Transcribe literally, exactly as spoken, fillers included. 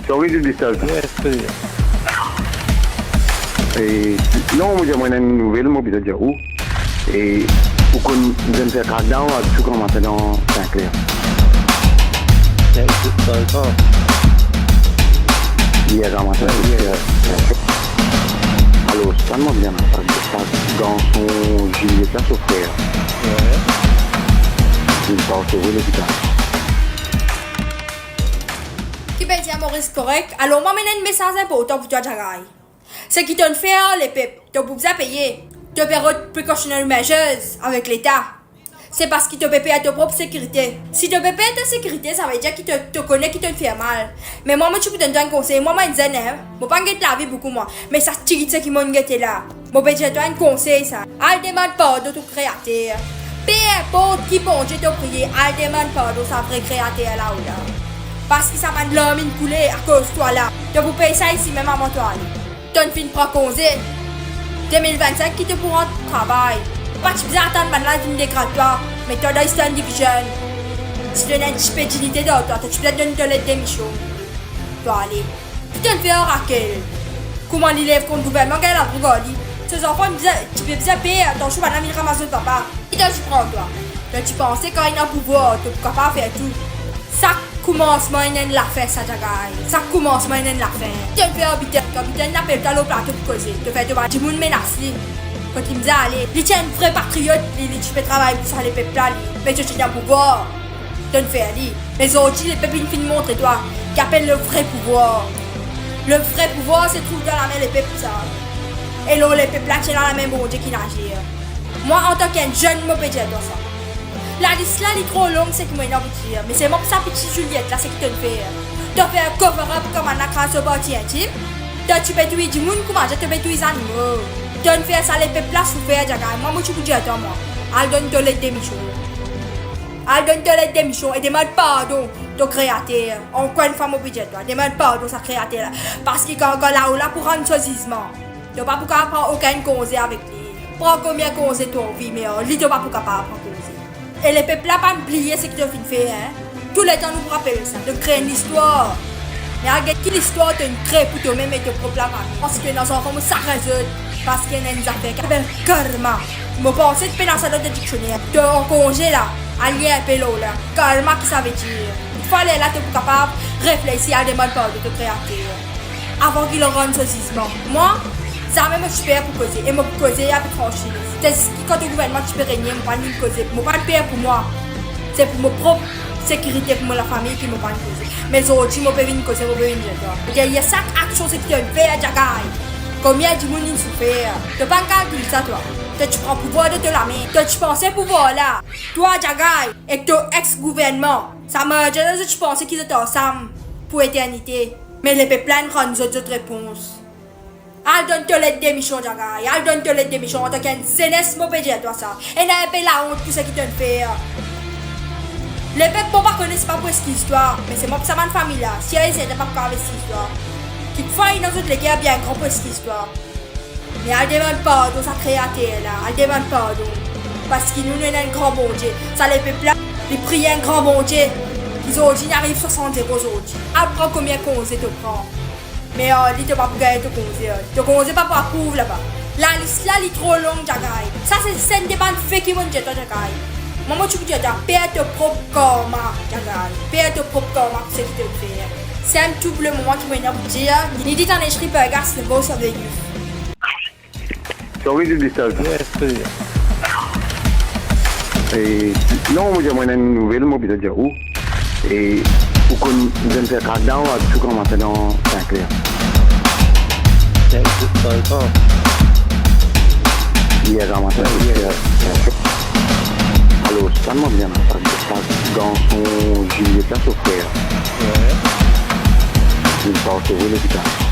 Sorry to disturb. Yes, please. E, non, mo dir, mo ena enn nouvel, mo bizin dir ou. E, ou konn, bizin fer crackdown, tou kouma matin dan Sinclair. Yes, it's so far. Yer matin, yeah, yeah. Alor, sa mo bizin, sa, sa garson Juliette la, so frer. Ouais. Li pa sove lopital. Ki pe dir Moris korek? Alor, mo amenn enn mesaz inportan pou twa, Djagay. Seki to'nn fer ar lepep, to pou bizin peye. To pe rod precautionary measures avek Leta. Se parski to pe per to prop sekirite. Si to pe per to sekirite, savedir ki to, to kone ki to'nn fer mal. Me mwa, mo ti pou donn twa enn konsey. Mwa, mo enn zenn, en. Mo pa'nn get lavi boukou, mwa. Me sa tigit seki mo'nn gete la, mo pe dir twa enn konsey, sa. Al demann pardon to Kreater. Pe inport ki Bondie to priye, al demann pardon sa vre Kreater la ou la. Parski sa bann larm inn koule akoz twa la. To pou pey sa isi mem avan to ale. To'nn finn pran konze. De mil vinn-sink ki to pou rant travay. Pa ti bizin atann bannla vinn degrad twa, met twa dan Eastern Division. Si to ena enn tipe dignite dan twa, to ti bizin donn to let demision. To ale. Ki to'nn fer ar Raquel? Kouma li lev kont gouvernman, gagn ladrog ar li. So zanfan bizin, ti pe bizin per, atansion bannla vinn ramas zot papa. Ki to ti pran twa? To ti panse kan ena pouvwar, to pou kapav fer tou? Sak koumansman ena enn lafin, sa Djagay. Sak koumansman ena enn lafin. Ki to'nn fer ar Biten? Kan Biten inn apel twa lor plato pou koze, to fer to bann dimoun menas li. Kot li bizin ale, li ti enn vre patriot, li, li ti pe travay pou sa lepep la, li. Me to ti ena pouvwar, to'nn fer li. Me zordi lepep inn finn montre twa ki apel le vre pouvwar. Le vre pouvwar se trouv dan lame lepep, sa. E lor lepep la ti ena lame Bondie ki'nn azir. Mwa, antanki enn zenn, mo pe dir twa sa. Lalis la, li tro long, seki mo ena pou dir, me selman pou sa piti Juliette la, seki to'nn fer. To fer cover up kouma bann la kraz so parti intim. To ti pe touy dimoun kouma dir to pe touy zanimo. To'nn fer sa lepep la soufer, Djagay. Mwa, mo ti pou dir twa, mwa. Al donn to let demision. Al donn to let demision e demann pardon to Kreater. Ankor enn fwa, mo pe dir twa, demann pardon sa Kreater la. Parski kan, kan lao la pou rann so zizman, to pa pou kapav pran okenn konze avek li. Pran konbien konze to anvi, me ar li to pa pou kapav pran konze. E lepep la pa'nn bliye seki to finn fer, en. Touletan nou pou rapel sa, to kre enn listwar. Me al get ki listwar to'nn kre pou tomem e to prop lafami. Parski ena zanfan mo sare zot, parski ena enn zafer ki apel karma. Mo panse to pena sa dan to diksioner. To an konze la, al lir inpe lor la. Karma, ki sa vedir? Fale la to pou kapav reflesi, al demann pardon to Kreater avan ki li rann so zizman. Mwa, zame mo ti per pou koze, e mo pou koze avek fransiz. Tandiski kan to gouvernman ti pe regne, mo pa'nn vinn koze, mo pa'nn per pou mwa. Se pou mo prop sekirite, pou mo lafami ki mo pa'nn koze. Me zordi mo pe vinn koze, mo pe vinn dir twa. Deryer sak aksion seki to'nn fer, Djagay, konbien dimoun inn soufer? To pa'nn kalkil sa, twa. To ti pran pouvwar dan to lame. To ti panse pouvwar la, twa Djagay, ek to ex gouvernman, sa mardien la, zot ti panse ki zot ansam pou eternite. Me lepep la inn rann zot zot repons. Al donn to let demision, Djagay. Al donn to let demision. Antanki enn zenes, mo pe dir twa sa. Ena inpe laont pou seki to'nn fer. Lepep, mo pa kone, se pa pou eskiz twa, me selman pou sa bann fami la. Si ena, zot pa pou kapav eskiz twa. Kikfwa ena zot leker bien gran pou eskiz twa. Me al demann pardon sa Kreater la. Al demann pardon. Parski nou, nou ena enn gran Bondie. Sa lepep la, li priye enn gran Bondie. Ki zordi inn ariv swasant zero zordi. Al pran konbien konze to pran. Me ar li to pa pou gagn to konze, ar li. To konze pa pou aprouv laba. Lalis la, li tro long, Djagay. Sa se, se enn de bann ve ki mo'nn dir twa, Djagay. Mwa, mo ti pou dir twa, per to prop karma, Djagay. Per to prop karma pou seki to'nn fer. Same tou pou lemoman ki mo ena pou dir, ni dit an espri pergas le boss of the youth. Sorry to disturb. Yes, please. E, non, mo dir, mo ena enn nouvel, mo bizin dir ou. E, ou konn bizin fer crackdown, tou kouma matin dan Sinclair. Yes, it's so far. Yer matin, yeah, yeah. Alor, sa mo bizin, sa, sa garson Juliette la, so frer. Ouais. Li pa sove lopital.